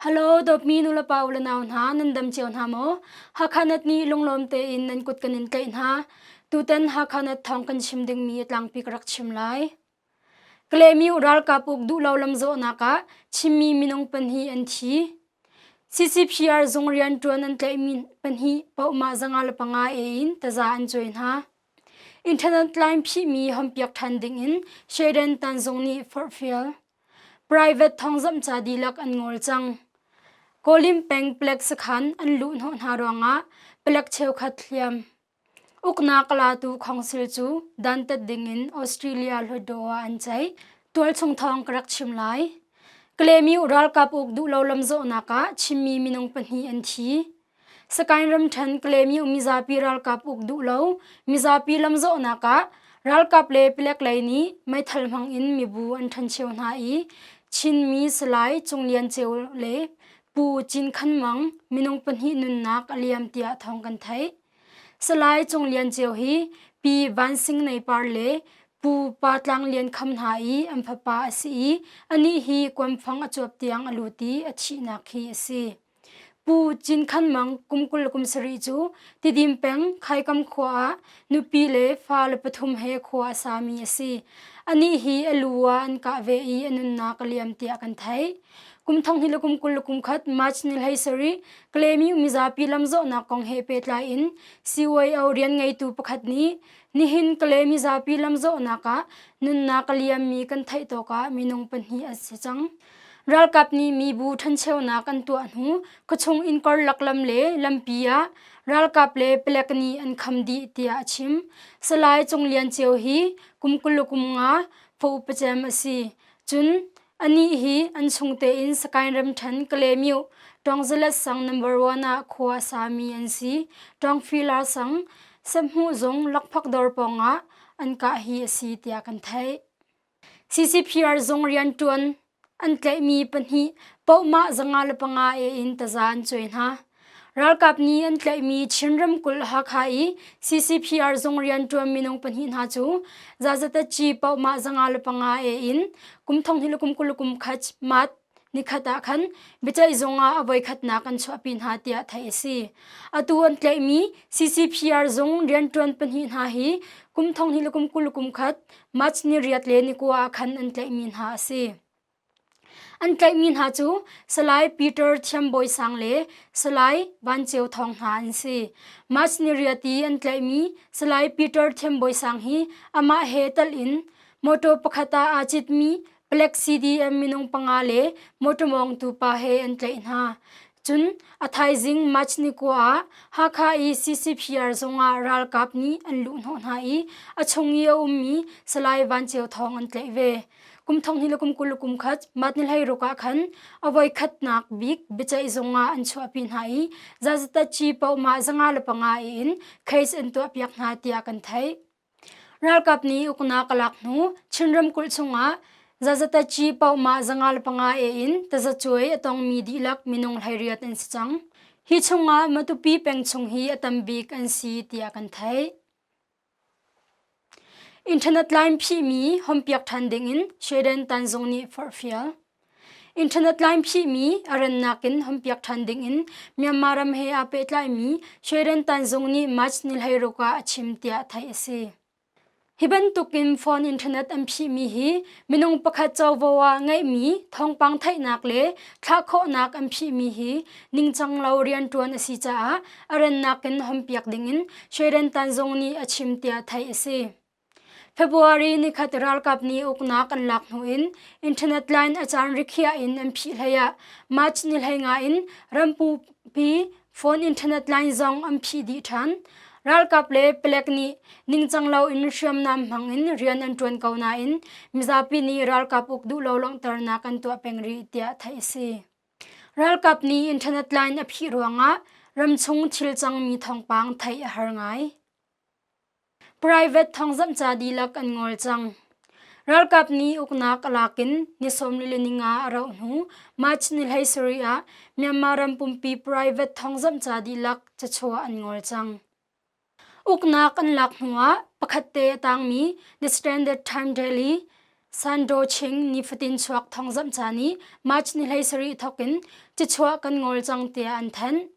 Hello dawtmi nulepa u le nau hna nan dam cio hna maw? Hakha nat nih lunglawm tein nan kut kan in tlaih hna. Tutan Hakha nat thawng kan chim dingmi a tlangpi ka rak chim lai. Kalemi ralkap uk duhlo lamzawhnak ah Chinmi minung pahnih an thi. CCPR zung rianṭuan an tlaihmi pahnih pohmah 505 e in taza an cuai hna. Internet line phihmi honpiak ṭhan dingin Shedan Tanzung nih forhfial. Private thawngzamhca dihlak an ngol cang. Kawlim peng palek sakhan an luhhnawh hna ruangah palek cheukhat hliam. Uknak a latu khawngsil cu dantat dingin Australia hluttaw ah an ceih. Tualchung thawng ka rak chim lai. Kalemi ralkap uk duhlo lamzawhnak ah Chinmi minung pahnih an thi. Sakaing ramṭhen Kalemi mizapi ralkap uk duhlo mizapi lamzawhnak ah ralkap le palek lei nih meithal hmang in mibu an ṭhencheu hna i Chinmi Salai Cung Lian Ceu le Pu Cin Khan Mang minung pahnih nunnak a liam tiah thawng kan theih. Salai Cung Lian Ceu hi Pi Van Sing Nei Par le Pu Pa Tlang Lian Kham hna i an fapa a si i anih hi kuanfang a cuap tiang a lut i a thihnak hi a si. Pu Cin Khan Mang kum 20 kum sarih cu Tidim peng Khaikam khua ah nupi le fale pathum he khua a sami a si. Anih hi a lu ah an kah ve i a nunnak a liam tiah kan theih. Kum thong hi le kum 20 le kum khat March ni hlei sarih Kalemi mizapi lamzawhnak kong he pehtlai in CYO rian ngeitu pakhat nih nihin Kalay mizapi lamzawhnak ah nunnak a liammi kan theih tawk ah minung pahnih an si cang. Ralkap nih mibu ṭhencheunak an tuah hnu khuachung innkarlak lam le lampi ah ralkap le palek nih an kham dih tiah a chim. Salai Cung Lian Ceu hi kum 20 kum nga pho pacem a si. Cun Anih hi an chung tein Sakaing ramṭhen Kalemyo Ṭawngzalet sang number one ah khua a sami an si. Ṭawngfilar sang Sahmuh zung lakphak dawr pawngah an kah hi a si tiah kan theih. CCPR zung rianṭuan an tlaihmi pahnih pohmah 505 e in taza an cuai hna. Ralkap nih an tlaihmi Chin ramkulh Hakha i CCPR zung rianṭuan minung pahnih hna cu zazataci pohmah 505 e in kum thong hnih le kum 20 le kum khat mat nikhat ah khan biaceih zung ah a voikhatnak an chuahpi hna tiah theih a si. Atu an tlaihmi CCPR zung rianṭuan pahnih hna hi kum thong hnih le kum 20 le kum khat March ni riat le ni kua ah khan an tlaihmi hna a si. An tlaihmi hna cu Salai Peter Thiam Bawi Sang le Salai Van Ceu Thawng hna an si. March ni riat i an tlaihmi Salai Peter Thiam Bawi Sang hi amah he tal in motor pakhat ah aa citmi palek CDM minung panga le motor mawngtu pa he an tlaih hna. Cun a thaizing March ni kua ah Hakha i CCPR zungah ralkap nih an luhhnawh hna i a chung i a ummi Salai Van Ceu Thawng an tlaih ve. Kum thong hnih le kum 20 le kum khat mat ni hlei ruk ah khan a voi khatnak bik biaceih zung ah an chuahpi hna i zazataci pohmah 505 in case an tuahpiak hna tiah kan theih. Ralkap nih uknak a lak hnu Chin ramkulh chungah zazataci pohmah 505 in tazacuai a tongmi dihlak minung 18 an si cang. Hi chungah Matupi peng chung hi a tam bik an si tiah kan theih. Internet line phihmi honpiak ṭhan dingin Sweden tanzung nih forhfial. Internet line phihmi a rannak in honpiak ṭhan dingin Myanmar ram he aa pehtlaimi Sweden tanzung nih March ni 16 ah a chim tiah theih a si. Hi bantukin phone internet an phihmi hi minung pakhat covo ah ngeihmi thawngpang theihnak le thlah khawhnak an phihmi hi ningcang lo rianṭuan a si caah a rannak in honpiak dingin Sweden Tanzung nih a chim tiah theih a si. February nikhat ralkap nih uknak an lak hnu in internet line a caan rikhiah in an phih hlei ah March ni hlei nga in rampupi phone internet line zong an phih dih ṭhan. Ralkap le palek nih ningcang loin hriamnam hmang in rian an ṭuan ko nain mizapi nih ralkap uk duh lo langhternak an tuah peng rih tiah theih a si. Ralkap nih internet line a phih ruangah ramchung thil cangmi thawngpang theih a har ngai. Private thawngzamhca dihlak an ngol cang. Ralkap nih uknak a lak in ni 45 a rauh hnu March ni 17 ah Myanmar ram pumpi private thawngzamhca dihlak cachuah an ngol cang. Uknak an lak hnuah pakhat te a tangmi The Standard Time Daily. Sando Ching nifatin chuak thawngzamh ca nih March ni 17 thawk in cichuah kan ngol cang tiah an thanh.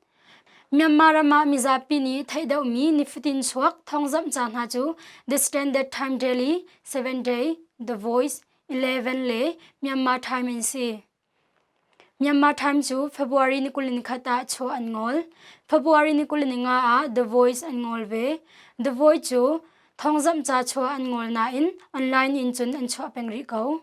Myanmar ram ah mizapi nih theih deuhmi nifatin chuak thawngzamh ca hna cu The Standard Time Daily, Seven Day, The Voice, 11 le Myanmar Time an si. Myanmar Time cu February ni 21 ah chuah an ngol. February ni 25 ah The Voice an ngol ve. The Voice cu thawngzamh ca chuah an ngol nain online in cun an chuah peng rih ko.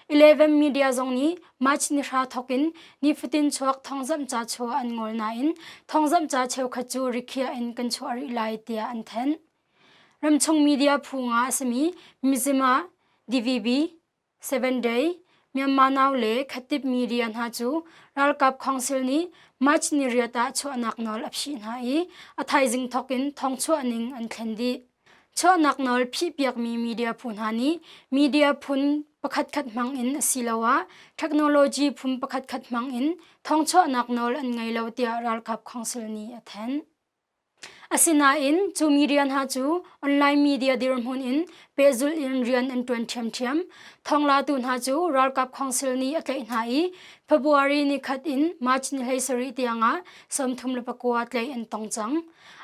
Eleven Media zong nih March ni hra thawk in nifatin chuak thawngzamh ca chuah an ngol nain thawngzamh ca cheukhat cu rikhiah in kan chuah rih lai tiah an thanh. Ramchung media phu nga a simi Mizzima, DVB, Seven Day, Myanmar Now le Khatip Media hna cu ralkap council nih March ni riat ah chuahnak nawl a phih hna i a thaizing thawk in thongchuah ning an thlen dih. Chuahnak nawl phihpiakmi media phu hna nih media phun pakhatkhat hmang in asiloah technology phun pakhatkhat hmang in thongchuahnak nawl an ngei lo tiah ralkap council nih a thanh. Asinain cu media hna cu online media dirhmun in pehzulh in rian an ṭuan ṭhiamṭhiam. Thawnglatu hna cu ralkap council nih a tlaih hna i February nikhat in March ni 17 tiangah 39 tlaih an tong cang.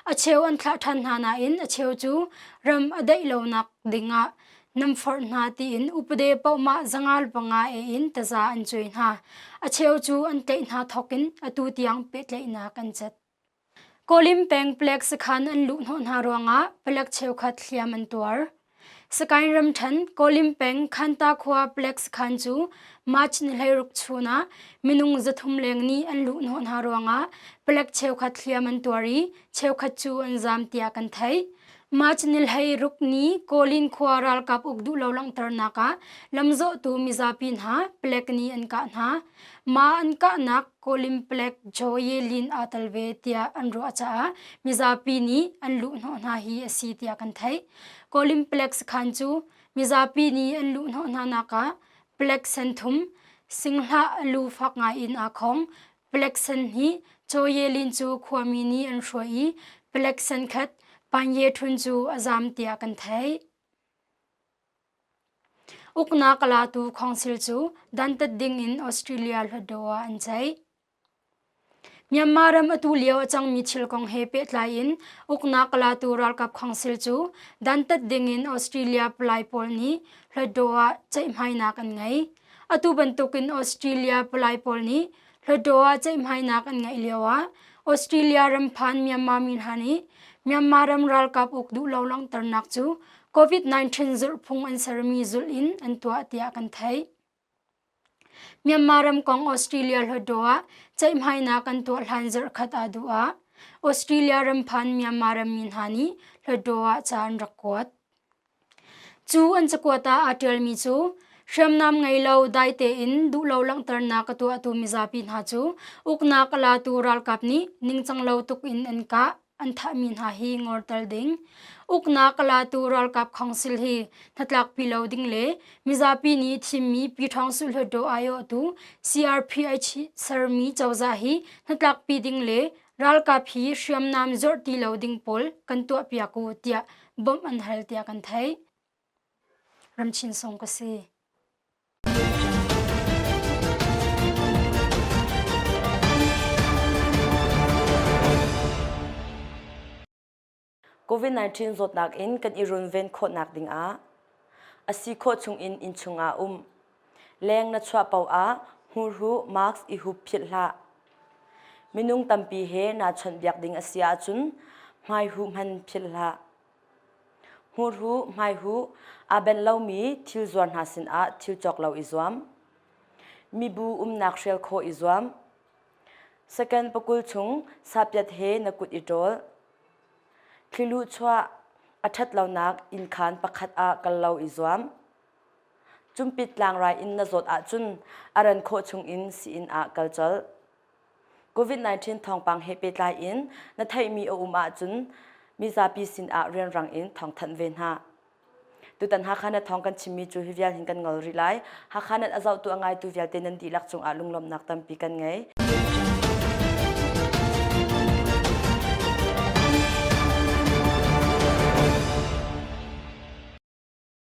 A cheu an thlah ṭhan hna nain a cheu cu ram a daih lonak dingah nam forh hna tiin upade pohmah zangal panga e in taza an cuai hna. A cheu cu an tlaih hna thawkin atu tiang pehtlaihnak an cat. Kawlim peng palek sakhan an luhhnawh hna ruangah palek cheukhat hliam an tuar. Sakaing ramṭhen Kawlim peng Khanta khua palek sakhan cu March ni 16 chun ah minung 300 leng nih an luhhnawh hna ruangah palek cheukhat hliam an tuar i cheukhat cu an zaam tiah kan theih. March ni 16 ni Kawlin khua ralkap uk duhlo langhternak ah lamzawhtu mizapi hna palek nih an kah hna. Mah an kahnak Kawlim palek Joe Lin aa tel ve tiah an ruah caah mizapi nih an luhhnawh hna hi a si tiah kan theih. Kawlim palek sakhan cu mizapi nih an luhhnawh hna nak ah palek senthum, singhlah a lu fak ngai in aa khong, palek sen hnih, Joe Lin cu khuami nih an hruai i palek senkhat Panye Htun cu a zaam tiah kan theih. Uknak a latu khawngsil cu dantat dingin Australia Hluttaw ah an ceih. Myanmar ram atu lio a cangmi thil kong he pehtlai in uknak a latu ralkap khawngsil cu dantat dingin Australia palai pawl nih Hluttaw ah ceihmainak an ngei. Atu bantukin Australia palai pawl nih Hluttaw ah ceihmainak an ngeih lioah Australia ram phan Myanmar mi hna nih Myanmar ram ralkap uk duh lo langhternak cu COVID-19 zulhphung an sermi zulh in an tuah tiah kan theih. Myanmar ram kong Australia Hluttaw ah ceihmainak an tuah hlan zarhkhat aa duh ah Australia ram phan Myanmar ram mi hna nih Hluttaw ah ca an rak kuat. Cu an cakuat ah aa ṭialmi cu hriamnam ngei lo dai tein duhlo langhternak a tuahtu mizapi hna cu uknak a latu ralkap nih ningcang lo tuk in an kah, an thahmi hna hi ngorter ding. Uknak a latu ralkap council hi hnatlakpi lo ding le mizapi nih thimmi Pyithawngsuh Hluttaw aiawhtu CRPH sermi cozah hi hnatlakpi ding le ralkap hi hriamnam zorh ti lo ding pawl kan tuahpiak u tiah bawmh an hal tiah kan theih. Ramchin Sung ka si. COVID-19 zawtnak in kan i runven khawhnak dingah a si khawh chungin innchung ah um. Leng na chuah paoh ah hmurhuh mask i hup philh hlah. Minung tampi he naa chawnhbiak ding a si ahcun hmaihuh hman philh hlah. Hmurhuh, hmaihuh aa benh lomi thil zuar hna sinah thil cawk lo i zuam. Mibu umnak hrial khawh i zuam. Second pakul chung sapiat he na kut i ṭawl. Thliluh chuah a ṭhat lonak innkhaan pakhat ah kal lo i zuam. Cumpit tlangrai in na zawt ahcun a ran khawh chungin sii-inn ah kal colh. COVID-19 thawngpang he pehtlai in na theihmi a um ahcun mizapi sinah rianrang in thawngthanh ve hna. Tutan Hakha na thawng kan chimmi cu hi vial hin kan ngol rih lai. Hakha nan a zohtu a ngaitu vialte nan dihlak cungah lunglawmhnak tampi kan ngei.